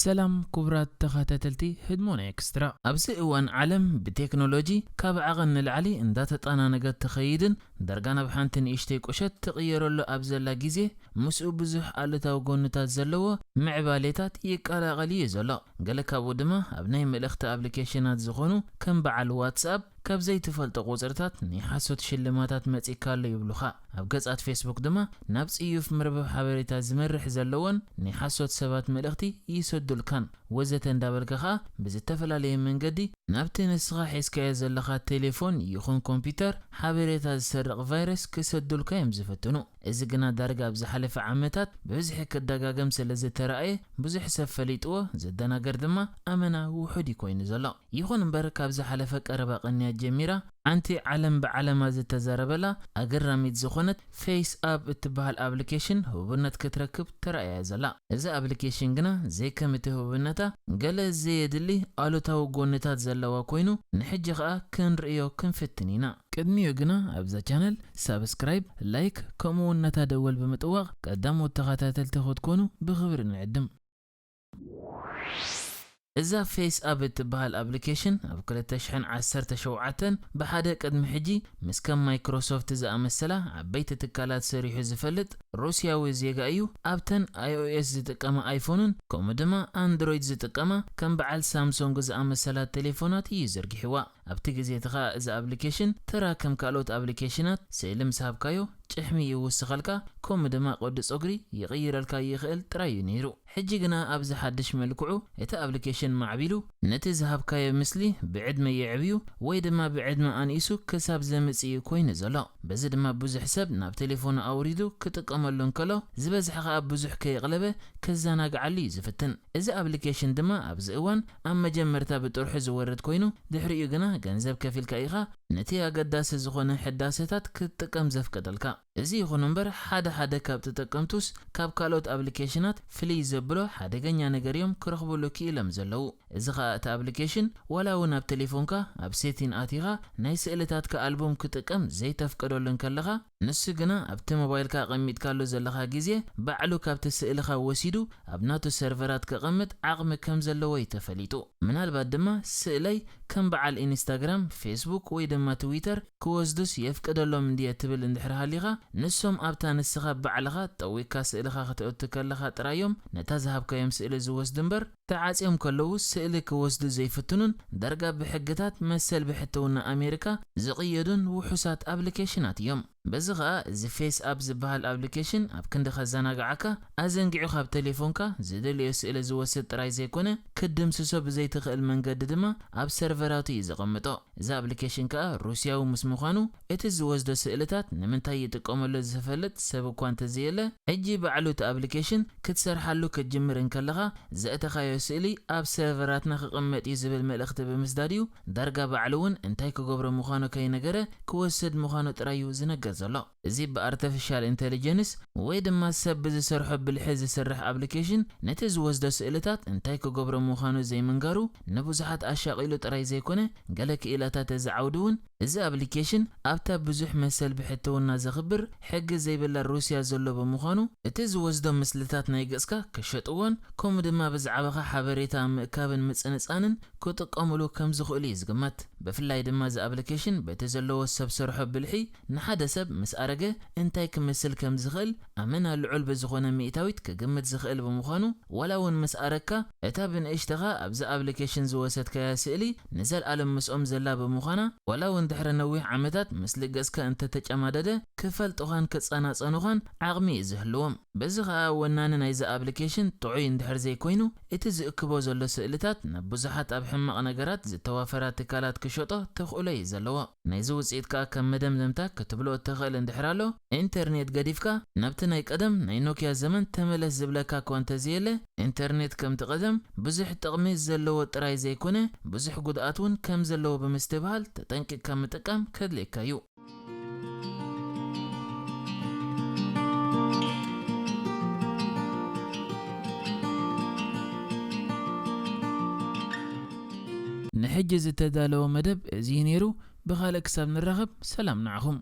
ሰላም ክቡራት ተኸታተልቲ ህድሞና ኤክስትራ። ኣብዚ እዋን ዓለም ብቴክኖሎጂ ካብ ዓቐን ንላዕሊ እንዳተጠናነገት ትኸይድን ዳርጋ ናብ ሓንቲ ንእሽተይ ቁሸት ትቕየረሉ ኣብ ዘላ ግዜ፣ ምስኡ ብዙሕ ኣሉታዊ ጎንታት ዘለዎ ምዕባሌታት ይቀላቐል እዩ ዘሎ። ገለ ካብኡ ድማ ኣብ ናይ መልእኽቲ ኣፕሊኬሽናት ዝኾኑ ከም በዓል ዋትስኣፕ ካብ ዘይትፈልጦ ቁጽርታት ናይ ሓሶት ሽልማታት መጺእካ ኣሎ ይብሉኻ። ኣብ ገጻት ፌስቡክ ድማ ናብ ጽዩፍ መርበብ ሓበሬታ ዝመርሕ ዘለዎን ናይ ሓሶት ሰባት መልእኽቲ ይሰዱልካን ወዘተ እንዳበልካ ኸኣ ብዝተፈላለየ መንገዲ ናብቲ ንስኻ ሒዝካዮ ዘለኻ ቴሌፎን ይኹን ኮምፒውተር ሓበሬታ ዝሰርቕ ቫይረስ ክሰዱልካ እዮም ዝፍትኑ። እዚ ግና ዳርጋ ኣብ ዝሓለፈ ዓመታት ብብዝሒ ክደጋገም ስለ ዝተራእየ ብዙሕ ሰብ ፈሊጥዎ፣ ዘደናገር ድማ ኣመና ውሑድ እዩ ኮይኑ ዘሎ። ይኹን እምበር ካብ ዝሓለፈ ቀረባ ቅንያት ጀሚራ ሓንቲ ዓለም ብዓለማ ዝተዛረበላ ኣገራሚት ዝኾነት ፌስ ኣፕ እትበሃል ኣፕሊኬሽን ህቡብነት ክትረክብ ተራእያ እያ ዘላ። እዚ ኣፕሊኬሽን ግና ዘይከም እቲ ህቡብነታ ገለ ዘየድሊ ኣሉታዊ ጎንታት ዘለዋ ኮይኑ ንሕጂ ኸኣ ክንርእዮ ክንፍትን ኢና። ቅድሚኡ ግና ኣብዛ ቻነል ሳብስክራይብ፣ ላይክ ከምኡ እውን ነታ ደወል ብምጥዋቕ ቀዳሞት ተኸታተልቲ ክትኮኑ ብኽብሪ ንዕድም። እዛ ፌስ ኣፕ እትበሃል ኣፕሊኬሽን ኣብ ክልተ ሽሕን ዓሰርተ ሸውዓተን ብሓደ ቅድሚ ሕጂ ምስ ከም ማይክሮሶፍት ዝኣመሰላ ዓበይቲ ትካላት ሰሪሑ ዝፈልጥ ሩስያዊ ዜጋ እዩ ኣብተን ኣይኦኤስ ዝጥቀማ ኣይፎንን ከምኡ ድማ ኣንድሮይድ ዝጥቀማ ከም በዓል ሳምሶንግ ዝኣመሰላ ቴሌፎናት እዩ ዘርጊሕዋ። ኣብቲ ግዜ እቲ ኸኣ እዚ ኣፕሊኬሽን ተራ ከም ካልኦት ኣፕሊኬሽናት ስእሊ ምስ ሃብካዮ ጭሕሚ ይውስኸልካ ከምኡ ድማ ቅዲ ጸጉሪ ይቕይረልካ ይኽእል ጥራይ እዩ ነይሩ። ሕጂ ግና ኣብዚ ሓድሽ መልክዑ እቲ ኣፕሊኬሽን ማዕቢሉ ነቲ ዝሃብካዮ ምስሊ ብዕድመ የዕብዩ ወይ ድማ ብዕድመ ኣንኢሱ ክሳብ ዘምጽእ እዩ ኮይኑ ዘሎ። በዚ ድማ ብዙሕ ሰብ ናብ ቴሌፎኑ ኣውሪዱ ክጥቀመሉ እንከሎ ዝበዝሐ ኸኣ ብዙሕ ከየቕለበ ከዘናግዓሉ እዩ ዝፍትን። እዚ ኣፕሊኬሽን ድማ ኣብዚ እዋን ኣብ መጀመርታ ብጥርሑ ዝወርድ ኮይኑ ድሕሪኡ ግና ገንዘብ ከፊልካ ኢኻ ነቲ ኣገዳሲ ዝኾነ ሕዳሰታት ክትጥቀም ዘፍቀደልካ። እዚ ይኹን እምበር ሓደ ሓደ ካብ ተጠቀምቱስ ካብ ካልኦት ኣፕሊኬሽናት ፍልይ ዘብሎ ሓደገኛ ነገር እዮም ክረኽብሉ ክኢሎም ዘለዉ። እዚ ኸኣ እቲ ኣፕሊኬሽን ዋላ እውን ኣብ ቴሌፎንካ ኣብ ሴቲን ኣቲኻ ናይ ስእልታትካ ኣልቡም ክጥቀም ዘይተፍቀደሉ እንከለኻ ንሱ ግና ኣብቲ ሞባይልካ ኣቐሚጥካሉ ዘለኻ ግዜ ባዕሉ ካብቲ ስእልኻ ወሲዱ ኣብ ናቱ ሰርቨራት ከቐምጥ ዓቕሚ ከም ዘለዎ እዩ ተፈሊጡ። ምናልባት ድማ ስእለይ ከም በዓል ኢንስታግራም፣ ፌስቡክ ወይ ድማ ትዊተር ክወስዱስ የፍቅደሎም እንድየ ትብል እንድሕር ሃሊኻ ንሶም ኣብታ ንስኻ ባዕልኻ ጠዊቅካ ስእልኻ ክተእቱ ከለኻ ጥራዮም ነታ ዝሃብካዮም ስእሊ ዝወስዱ እምበር ተዓጽዮም ከለዉ ስእሊ ክወስዱ ዘይፍትኑን ዳርጋ ብሕግታት መሰል ብሕትውና ኣሜሪካ ዝቕየዱን ውሑሳት ኣፕሊኬሽናት እዮም። በዚ ኸኣ እዚ ፌስ ኣፕ ዝበሃል ኣፕሊኬሽን ኣብ ክንዲ ከዘናግዓካ ኣዘንጊዑ ካብ ቴሌፎንካ ዝደለዮ ስእሊ ዝወስድ ጥራይ ዘይኮነ ክድምስሶ ብዘይትኽእል መንገዲ ድማ ኣብ ሰርቨራቱ እዩ ዘቐምጦ። እዚ ኣፕሊኬሽን ከኣ ሩስያዊ ምስ ምዃኑ እቲ ዝወስዶ ስእልታት ንምንታይ ይጥቀመሉ ዝፈልጥ ሰብ እኳ እንተዘየለ ሕጂ ባዕሉ እቲ ኣፕሊኬሽን ክትሰርሓሉ ክትጅምር እንከለኻ ዘእተኻዮ ስእሊ ኣብ ሰርቨራትና ክቕመጥ እዩ ዝብል መልእኽቲ ብምስዳድ እዩ ዳርጋ ባዕሉ እውን እንታይ ክገብሮ ምዃኑ ከይነገረ ክወስድ ምዃኑ ጥራይ እዩ ዝነገር ዘሎ። እዚ ብኣርተፊሻል ኢንተሊጀንስ ወይ ድማ ሰብ ብዝሰርሖ ብልሒ ዝስራሕ ኣፕሊኬሽን ነቲ ዝወስዶ ስእልታት እንታይ ክገብሮ ምዃኑ ዘይምንጋሩ ንብዙሓት ኣሻቒሉ ጥራይ ዘይኮነ ገለ ክኢላታት እዚ ዓውዲ እውን እዚ ኣፕሊኬሽን ኣብታ ብዙሕ መሰል ብሕትውና ዘኽብር ሕጊ ዘይብላ ሩስያ ዘሎ ብምዃኑ እቲ ዝወስዶ ምስልታት ናይ ገጽካ ክሸጥዎን ከምኡ ድማ ብዛዕባኻ ሓበሬታ ኣብ ምእካብን ምጽንጻንን ክጥቀሙሉ ከም ዝኽእሉ እዩ ዝግመት። ብፍላይ ድማ እዚ ኣፕሊኬሽን በቲ ዘለዎ ሰብ ሰርሖ ብልሒ ንሓደ ሰብ ምስ ኣረገ እንታይ ክመስል ከም ዝኽእል ኣመና ልዑል ብዝኾነ ሚእታዊት ክግምት ዝኽእል ብምዃኑ ዋላ እውን ምስ ኣረግካ እታ ብንእሽተኻ ኣብዚ ኣፕሊኬሽን ዝወሰድካያ ስእሊ ንዘልኣለም ምስኦም ዘላ ብምዃና ዋላ እውን ድሕሪ ነዊሕ ዓመታት ምስ ልገጽካ እንተተጨማደደ ክፈልጡኻን ክጸናጸኑኻን ዓቕሚ እዩ ዝህልዎም። በዚ ኸኣ ወናኒ ናይዚ ኣፕሊኬሽን ጥዑይ እንድሕር ዘይኮይኑ እቲ ዝእክቦ ዘሎ ስእልታት ናብ ብዙሓት ኣብ ሕማቕ ነገራት ዝተዋፈራ ትካላት ክሸጦ ተኽእሎ እዩ ዘለዎ። ናይዚ ውጽኢት ከኣ ከም መደምደምታ ክትብሎ እትኽእል እንድሕር ኣሎ ኢንተርኔት ገዲፍካ ናብቲ ናይ ቀደም ናይ ኖክያ ዘመን ተመለስ ዝብለካ እኳ እንተዘየለ ኢንተርኔት ከምቲ ቀደም ብዙሕ ጥቕሚ ዘለዎ ጥራይ ዘይኮነ ብዙሕ ጉድኣት እውን ከም ዘለዎ ብምስትብሃል ተጠንቂቕካ ምጥቃም ከድልየካ እዩ። ንሕጂ ዝተዳለወ መደብ እዚ ነይሩ። ብኻልእ ክሳብ ንራኸብ ሰላም ንዓኹም።